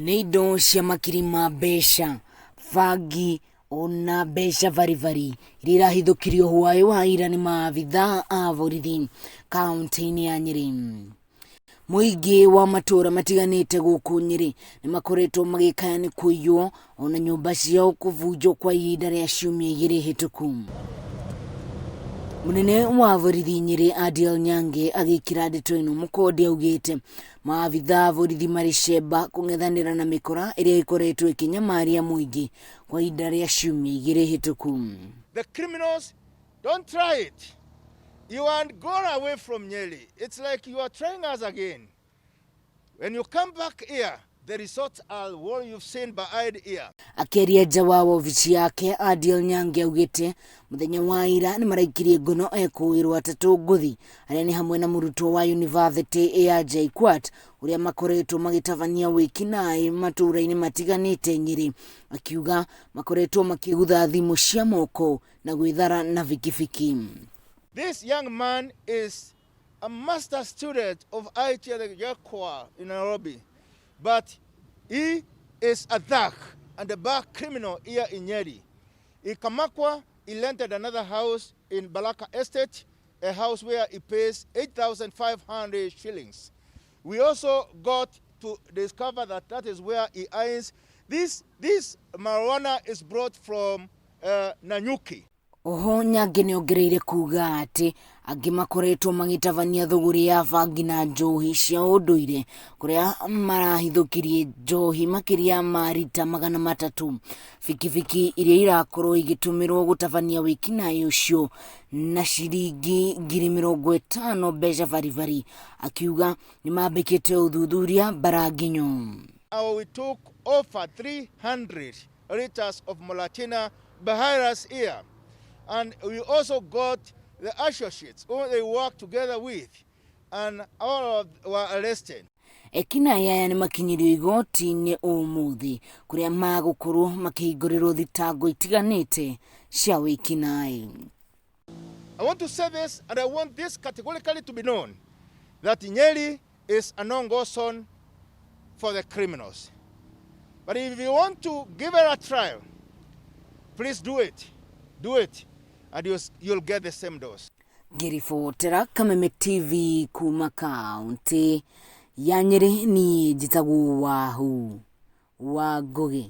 Nĩ indo cia makiri ma mbeca, bangi ona mbeca baribari iria irahithũkirio hwaĩ wa ira nĩ maabithaa a borithi kaũntĩ-inĩ ya Nyĩrĩ. Mũingĩ wa matũra matiganĩte gũkũ Nyĩrĩ nĩ makoretwo magĩkaya nĩ kũiywo ona nyũmba ciao kũbunjwo kwa ihinda rĩa ciumia igĩrĩ hĩtũku. Mũnene wa borithi Nyĩrĩ Adiel Nyange agĩkĩra ndeto ĩno mũkonde augĩte maabithaa a borithi marĩ cemba kũng'ethanĩra na mĩkora ĩrĩa ĩkoretwo ĩkĩnyamaria mũingĩ kwa ihinda rĩa ciumia igĩrĩ hĩtũku. The criminals don't try it. You are gone away from Nyeri. It's like you are trying us again. When you come back here, the results are what you've seen behind here. Akĩaria nja wa wobici yake, Adiel Nyange augĩte mũthenya wa ira nĩ maraikirie ngono ekũĩrwo atatũ ngũthi arĩa nĩ hamwe na mũrutwo wa yunibathĩtĩ ya JKUAT ũrĩa makoretwo magĩtabania wĩkinaĩ matũũra-inĩ matiganĩte Nyĩrĩ. Akiuga makoretwo makĩgutha thimũ cia moko na gwĩthara na bikibiki. This young man is a master student of IT at the JKUAT in Nairobi, but he is a thug and a bad criminal here in Nyeri. In Kamakwa, he rented another house in Balaka Estate, a house where he pays 8,500 shillings. We also got to discover that that is where he earns. This marijuana is brought from Nanyuki. Oho Nyange nĩongereire kuga atĩ angĩ makoretwo magĩtabania thũgũrĩ ya bangi na njohi cia ũndũire kũrĩa marahithũkirie njohi makĩria ma rita 300 bikibiki iria irakorwo igĩtũmĩrwo gũtabania wĩkinaĩ ũcio na ciringi 50,000 mbeca baribari akiuga nĩmambĩkĩte ũthuthuria mbaranginyo. We took over 300 liters of Muratina behind us here. And we also got the associates who they work together with, and all of were arrested. Ekinaĩ aya nĩ makinyirio igoti-inĩ ũmũthĩ kũrĩa magũkorwo makĩhingũrĩrwo thitango itiganĩte cia wĩkinaĩ. I want to say this, and I want this categorically to be known, that Nyeri is a no-go zone for the criminals. But if you want to give it a trial, please do it. Do it, and you'll get the same dose. Ngĩribotera Kameme TV kuma kaũntĩ ya Nyĩrĩ, niĩ njĩtagwo Wahu wa Ngũgĩ.